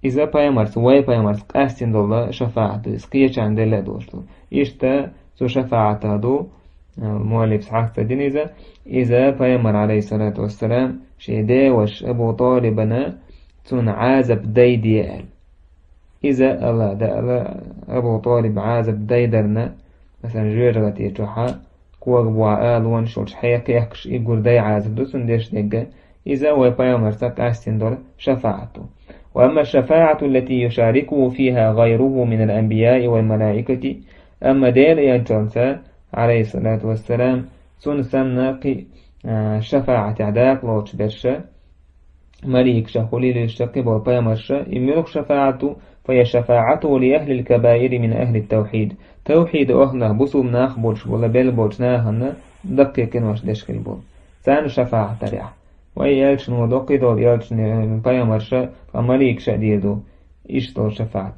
Иза пайхамарца, вай пайхамарца къаьстина долу шафаӀат ду, иза кхечарна делла а долуш ду. Иштта цу шафаӀатах ду, а, муаллифа хьаста дина иза, иза пайхамар, Ӏалайхиссалату вассалам, шен деваш Абу ТӀалибана цунна Ӏазап дайде аьлла. Иза АллахӀ даьлла Абу ТӀалиб Ӏазап дайдарна, масалан, жоьжахати чохьа, кога бохьа алонаш йолчу хьекхехкаш и гур дай Ӏазап ду цунна деш дегга, иза вай пайхамарца къаьстина долу шафаӀат ду. وأما الشفاعة التي يشاركه فيها غيره من الأنبياء والملائكة, амма Делан элчанца, Ӏалайхиссалату вассалам, цунна санна кхин а, шафаӀатехь дакъа лоцуш берш, маликаша, хуьлийла уьш кхин болу пайхамарша, и муьлха шафаӀат ду, فهي شفاعته لأهل الكبائر من أهل التوحيد. Тавхьидан охӀланах, бусулба нах болуш болу, белла болчу нахана даккхий къинош деш хила болу. Царна шафаӀат дарехь. Вай элчано доккхий долу, элчане, пайхамарша, ткъа маликаша а дийр ду. Иштта долу шафаӀат.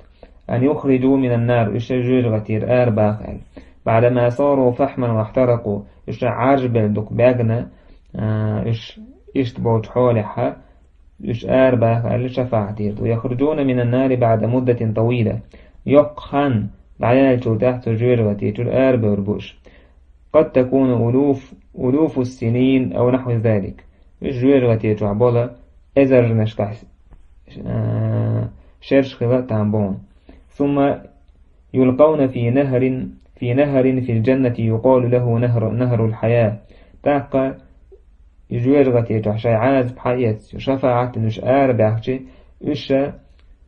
أن يخرجوا من النار, уьш жоьжахатера арабаха аьлла. بعدما صاروا فحما واحترقوا, уьш Ӏаржбелла дукха баьгна, а, уьш иштта болчу хьолехьа, уьш арабаха аьлла шафаӀат дийр ду. يخرجون من النار بعد مدة طويلة. Йоккха хан дӀаяьллачул тӀаьхьа цу жоьжахати чуьра арабевр бу уьш. قد تكون ألوف، ألوف السنين أو نحو ذلك. Уьш жоьжахати чохь болу эзарнашкахь, э, шераш хила там боху. ثم يلقون في نهر، في نهر في الجنة يقال له نهر، نهر الحياة. ТӀаккха и жоьжахати чохь шайн Ӏазап хьаэцча, шафаӀат дина уьш арабаьхча, уьш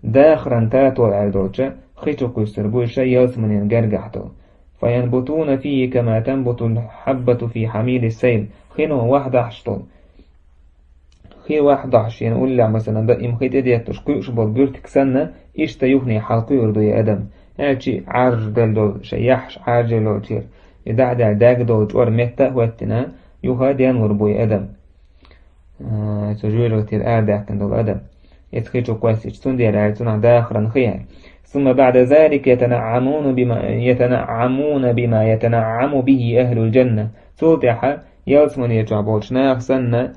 дахаран тато аьлла долчу хи чу кхуьссур бу уьш ялсаманин гергахь долу. فينبتون فيه كما تنبت الحبة في حميل السيل. Хино вахдахьаш долу. Хи вахдахьаш, шена уллехь, масалан, даим хи тӀедетташ кхуьуш болу буьртиг санна, иштта юхане хьалкхуьур ду и адам. Аьлчи Ӏаржделла долу, шайн яххьаш Ӏаржделла долчуьра, и дӀа а даьлла даьгна долу чкъор метта а хӀоьттина, юха денлур бу и адам. А, цу жоьжахатера арадаьккхина долу адам. Эцу хи чу кхоьссича, цундела аьлла цунах дахаран хи аьлла. ثم بعد ذلك يتنعمون بما، يتنعمون بما يتنعم به أهل الجنة. Цул тӀаьхьа ялсамане чохь болчу наха санна,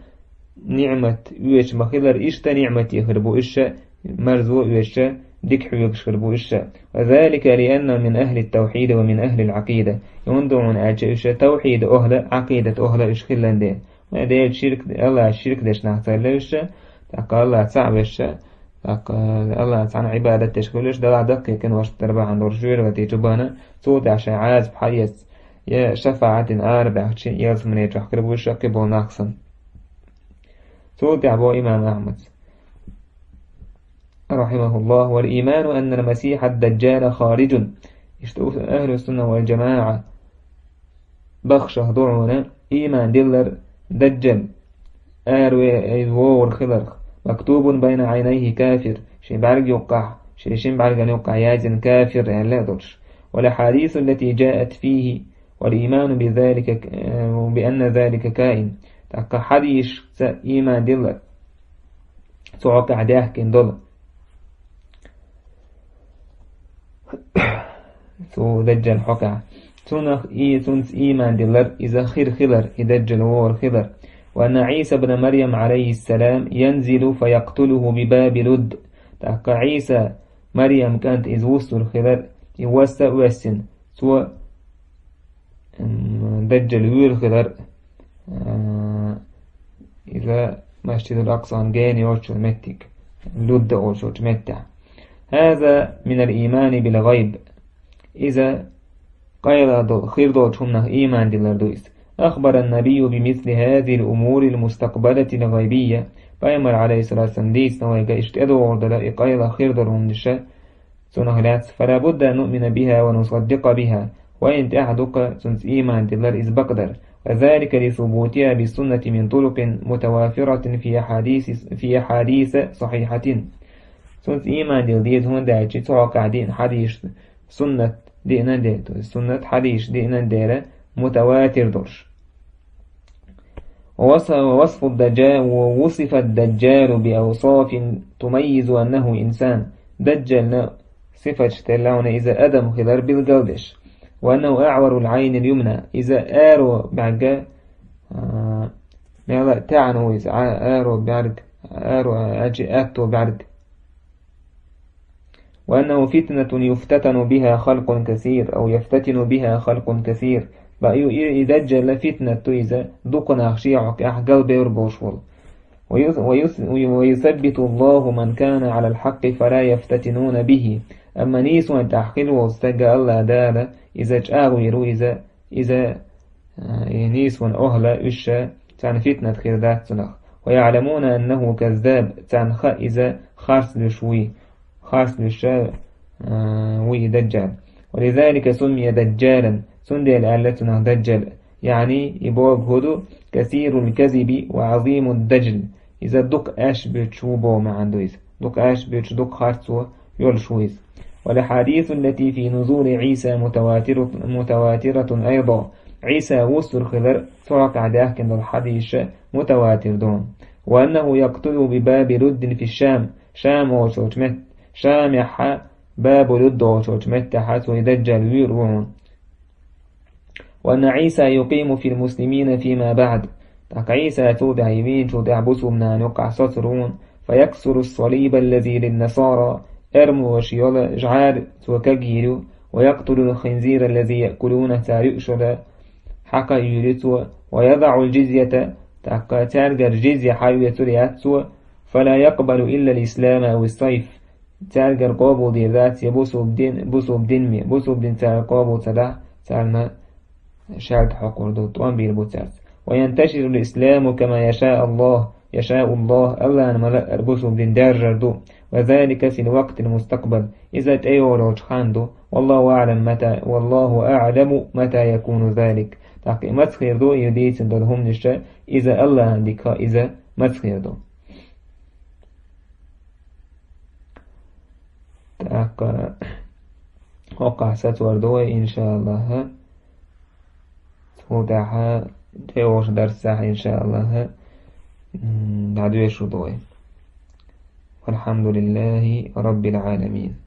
ниӀмат оьшуш ма-хиллара, иштта ниӀмате хир бу уьш, марзо оьшуш, дика хьоьгуш хир бу уьш. وذلك لأنهم من أهل التوحيد ومن أهل العقيدة. ХӀунда аьлча уьш тавхьидан охӀла, Ӏакъидат охӀла уьш хиллан дела. Вай Делан ширк, АллахӀ ширк деш нах ца левша, тӀаккха АллахӀ цхьаъ вешша, тӀаккха АллахӀ цхьаьна Ӏибадат деш хуьлуш, Далла даккхий къинош дар бахьана долуш жоьжахати чу бахана, цул тӀаьхьа шайн Ӏазап хьаэцча, я шафаӀат дина арабаьхча, ялсамане чохь хир бу уьш, кхин болу нах санна. Цул тӀаьхьа боху имам Ахьмада, رحمه الله: والإيمان أن المسيح الدجال خارج. Иштта у-, ахӀлу сунна вал джамаӀа бахшах ду хьуна, ийман диллар Даджал араве-, вогӀур хиларх. مكتوب بين عينيه كافر, шен бӀаьрг юккъахь, шен шин бӀаьрган юккъахь яздина кафир аьлла а долуш. والأحاديث التي جاءت فيه والإيمان بذلك ك-، بأن ذلك كائن. ТӀаккха хьадисашца ийман диллар цу хьокъехь даьхкина долу. Цу Даджал хьокъехь. Цунах и, цунца ийман диллар, иза хир хилар, и Даджал вогӀур хилар. وأن عيسى ابن مريم عليه السلام ينزل فيقتله بباب لد. ТӀаккха Ӏийса, Марьям кӀант, иза вуссур хилар, и васса а воьссина, цо, м, Даджал вуьйр хилар, а, иза Масджидул Акъсан гена йолчу меттиг, Лудда олучу меттехь. هذا من الإيمان بالغيب. Иза къайла долу, хир долчу хӀуманах ийман диллар ду иза. أخبر النبي بمثل هذه الأمور المستقبلة الغيبية. Пайхамар, алейхиссалату вассалам, дийцина вайга иштта тӀедогӀур дара и къайла хир долу хӀуманаш, цунах лаьцна. فلا بد أن نؤمن بها ونصدق بها. Вайна тӀехь дукха цунца ийман диллар иза бакъдар. وذلك لثبوتها بالسنة من طرق متوافرة في أحاديث، في أحاديث صحيحة. Цунца ийман дилла деза хӀунда аьлча, цу хьокъехь диъна хьадисаш, суннат диъна де, то есть суннат хьадисаш диъна дера мутаватир долуш. ووص-، ووصف الدجال، ووصف الدجال بأوصاف تميز أنه إنسان. Даджална сифаташ делла хьуна иза адам хилар билгалдеш. وأنه أعور العين اليمنى. Иза аро бӀарга, а, мела таьӀна ву иза, а, аро бӀарг, аро, а, аьлча аьтто бӀарг. وأنه فتنة يفتتن بها خلق كثير، أو يفتتن بها خلق كثير. Бакъ ю и, и даджал фитнат ду иза, дукха нах ший хьокъехь галбевр болуш волу. ويث-، ويث-، ويثبت الله من كان على الحق فلا يفتتنون به. Амма нийсонан тӀехь хилла волу стаг АллахӀ Дала, иза чӀагӀвийр ву, иза, иза, а, и нийсонан охӀла уьш, царна фитнат хир дац цунах. ويعلمون أنه كذاب. Царна хаьа иза харц луьш вуй. Харц луьш, а, вуй и даджал. ولذلك سمي دجالا. Цундела аьлла цунах даджал. يعني, и бохург хӀун ду, كثير الكذب وعظيم الدجل. Иза дукха аьшпаш буьйцуш ву боху маьӀна ду иза. Дукха аьшпаш буьйцуш, дукха харцо йолуш ву иза. والأحاديث التي في نزول عيسى متواترة، متواترة أيضا. Ӏийса вуссур хилар цу хьокъехь даьхкина долу хьадисаш мутаватир ду. وأنه يقتل بباب لد في الشام. Шам олучу мет-, Шамехь Бабу Лудд олучу меттехь цо и даджал вуьйр ву хьуна. وأن عيسى يقيم في المسلمين فيما بعد. ТӀаккха Ӏийса цул тӀаьхьа вийначул тӀаьхьа бусулба нахана юккъехь соцур ву хьуна. فيكسر الصليب الذي للنصارى. Эрмалоша йолу жӀар цо кагйийр ю. ويقتل الخنزير الذي يأكلونه. Цара юуш йолу хьакха йийр ю цо. ويضع الجزية. ТӀаккха цаьргара жизья хьаоьцур яц цо. فلا يقبل إلا الإسلام أو السيف. Цаьргара къобалдийр дац я бусулба дин, бусулба дин ме. Бусулба дин цара къобал ца дахь, царна шаьлта хьокхур ду, тӀом бийр бу цаьрца. وينتشر الإسلام كما يشاء الله، يشاء الله, АллахӀна ма-лаъара бусулба дин даьржар ду. وذلك في الوقت المستقبل. Иза тӀейогӀур йолчу хан ду. والله أعلم متى، والله أعلم متى يكون ذلك. ТӀаккха и маца хир ду, и дийцина долу хӀуманаш, иза АллахӀна дика, иза маца хир ду. ТӀаккха хӀокхахь сацор ду вай, иншааллахӀ. Цул тӀаьхьа тӀейогӀучу дарсехь, иншааллахӀ, м, дӀадоьшур ду вай. والحمد لله رب العالمين.